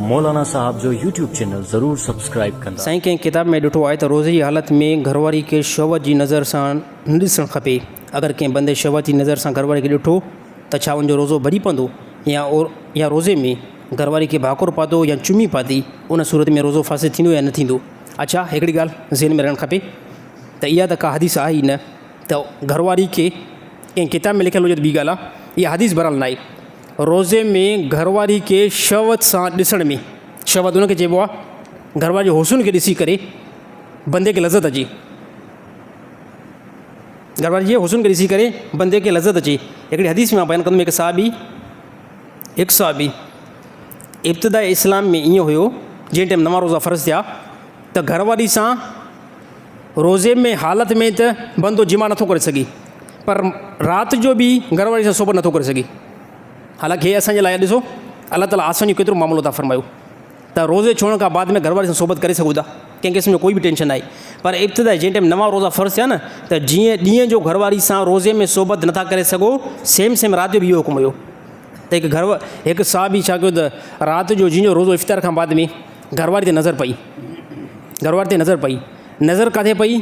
مولانا صاحب جو YouTube channel ضرور سبسڪرائيب ڪندا. سائين ڪنهن ڪتاب ۾ ڏٺو آهي ته روزي جي حالت ۾ گهرواري کي شهوت جي نظر سان نه ڏسڻ کپي اگر ڪنهن بندي شهوت جي نظر سان گهرواري کي ڏٺو ته ڇا ان جو روزو ڀڄي پوندو يا يا روزي ۾ گهرواري کي ڀاڪر پاتو يا چمي پاتي ان صورت ۾ روزو فاسد ٿيندو يا نه ٿيندو اڇا هڪڙي ڳالهه ذهن ۾ رهڻ کپي ته اها ته ڪا حديث آهي ئي نه ته گهرواري کي ڪنهن ڪتاب ۾ لکيل هجي ته ٻي ڳالهه آهي اها حديث بهرحال نه آهي روزي ۾ گهرواري کي شهوت سان ڏسڻ ۾، شهوت ان کي چئبو آهي گهرواري جي حسن کي ڏسي ڪري بندي کي لذت اچي، گهرواري جي حسن کي ڏسي ڪري بندي کي لذت اچي. هڪڙي حديث ۾ مان بيان ڪندم هڪ صحابي هڪ صحابي ابتداء اسلام ۾ ائين هيو جنهن ٽائيم نوان روزا فرض ٿيا ته گهرواري سان روزي ۾ حالت ۾ ته بندو جماع نٿو ڪري سگهي پر رات جو به گهر واري سان صحبت نٿو ڪري سگهي حالانڪه هي اسان جي لاء ڏسو الله تعالي آساني جو ڪيترو معاملو ٿا فرمايو ته روزي ڇوڙڻ کان بعد ۾ گهر واري سان صحبت ڪري سگهو ٿا ڪنهن قسم جو ڪوئي به ٽينشن ناهي پر ابتدا جنهن ٽائيم نوان روزا فرض ٿيا نه ته جيئن ڏينهن جو گهر واري سان روزي ۾ صحبت نٿا ڪري سگهو سيم سيم رات جو به اهو حڪم هيو ته هڪ گهر هڪ صحابي ڇا ڪيو ته رات جو جنهن جو روزو افطار کان بعد ۾ گهر واري تي نظر پئي گهر واري تي نظر پئي نظر ڪاٿي پئي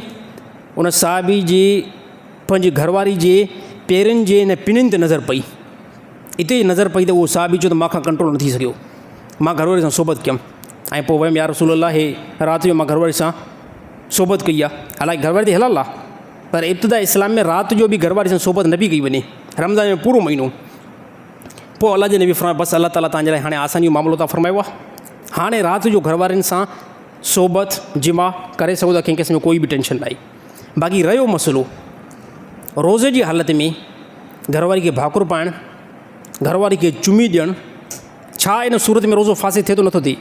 ان صحابي جي پنهنجي گهر واري جي پيرن جي ان پنين تي نظر پئي اتي ئي نظر پئي ته اهو صحابي چيو ته مان کان ڪنٽرول نه ٿي سگهيو مان گهر واري سان صحبت ڪيم ۽ پوء ويم يا رسول الله هي رات جو مان گهر واري سان صحبت ڪئي آهي حالانڪه گهر واري تي حلال آهي پر ابتدا اسلام ۾ رات جو به گهر واري سان صحبت نه پئي ڪئي وڃي رمضان جو پورو مهينو پوء الله جي نبي فرمايو بس الله تعاليٰ توهان جي لاء هاڻي آساني جو معاملو ٿا فرمايو آهي هاڻي رات جو گهر وارن سان صحبت جماع ڪري سگهو ٿا ڪنهن قسم جو ڪوئي به ٽينشن ناهي باقي رهيو مسئلو روزي جي حالت ۾ گهر واري کي ڀاڪر پائڻ گهر واري کي چمي ڏيڻ ڇا ان صورت ۾ روزو فاسد ٿئي ٿو نٿو ٿئي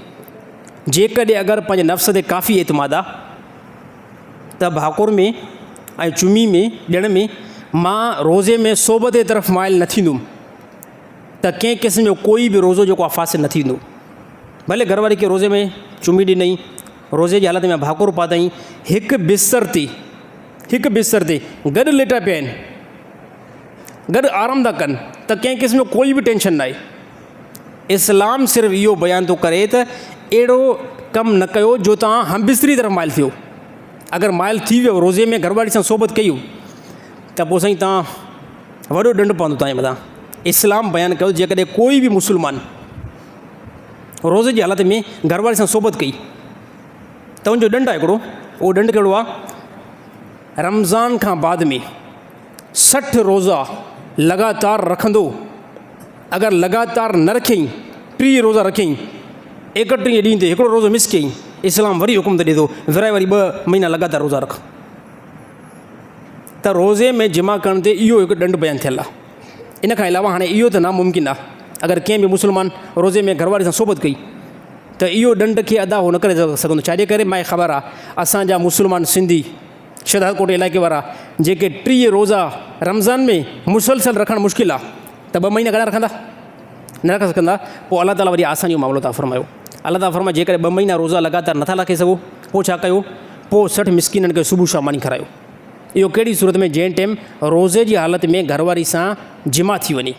جيڪڏهن اگر پنهنجي نفس تي ڪافي اعتماد آ ته ڀاڪر ۾ ۽ چمي ۾ ڏيڻ ۾ مان روزي ۾ صحبت جي طرف مائل نه ٿيندم ته ڪنهن قسم جو ڪوئي به روزو جيڪو آهي فاسد نه ٿيندو ڀلي گهر واري کي روزي ۾ چمي ڏنئي روزي جي حالت ۾ ڀاڪر پاتائين هڪ بستر تي هڪ بستر تي گڏ ليٽا پيا آهن گڏ آرام ٿا ڪن ته ڪنهن قسم جو ڪوئي به ٽينشن نه آهي اسلام صرف اهو بيان ٿو ڪري ته اهڙو ڪم نه ڪيو جو توهان همبستري طرف مائل ٿيو. اگر مائل ٿي ويو روزي ۾ گهرواري سان صحبت ڪئي ته پوء سائين توهان وڏو ڏنڊ پوندو توهان جي مٿان. اسلام بيان ڪيو جيڪڏهن ڪوئي به مسلمان روزي جي حالت ۾ گهرواري سان صحبت ڪئي ته ان جو ڏنڊ آهي هڪڙو اهو ڏنڊ ڪهڙو آهي رمضان کان بعد ۾ 60 روزا لڳاتار رکندو اگر لڳاتار نه رکيائين، 30 روزا رکيائين، ايڪٽيهين ڏينهن تي هڪڙو روزو مس ڪيائين، اسلام وري حڪم ٿو ڏئي ٿو ورائي وري ٻه مهينا لڳاتار روزا رک. ته روزي ۾ جمع ڪرڻ تي اهو هڪ ڏنڊ بيان ٿيل آهي. ان کان علاوه هاڻي اهو ته ناممڪن آهي اگر ڪنهن به مسلمان روزي ۾ گهرواري سان صحبت ڪئي ته اهو ڏنڊ کي ادا هو نه ڪري سگهندو ڇاجي ڪري ماکي خبر آهي اسان جا مسلمان سنڌي شهدادڪوٽ علائقي وارا جيڪي 30 روزا رمضان ۾ مسلسل رکڻ مشڪل آ ته ٻه مهينا ڪڏهن رکندا؟ نه رکي سگهندا. پوء الله تعالي وري آساني جو معاملو عطا فرمايو. الله تعالي فرمايو جيڪڏهن ٻه مهينا روزا لڳاتار نٿا رکي سگهو پوء ڇا ڪيو؟ پوء 60 مسڪينن کي صبح شام ماني کارايو. اهو ڪهڙي صورت ۾ جنهن ٽيم روزي جي حالت ۾ گهر واري سان جماع ٿي وڃي.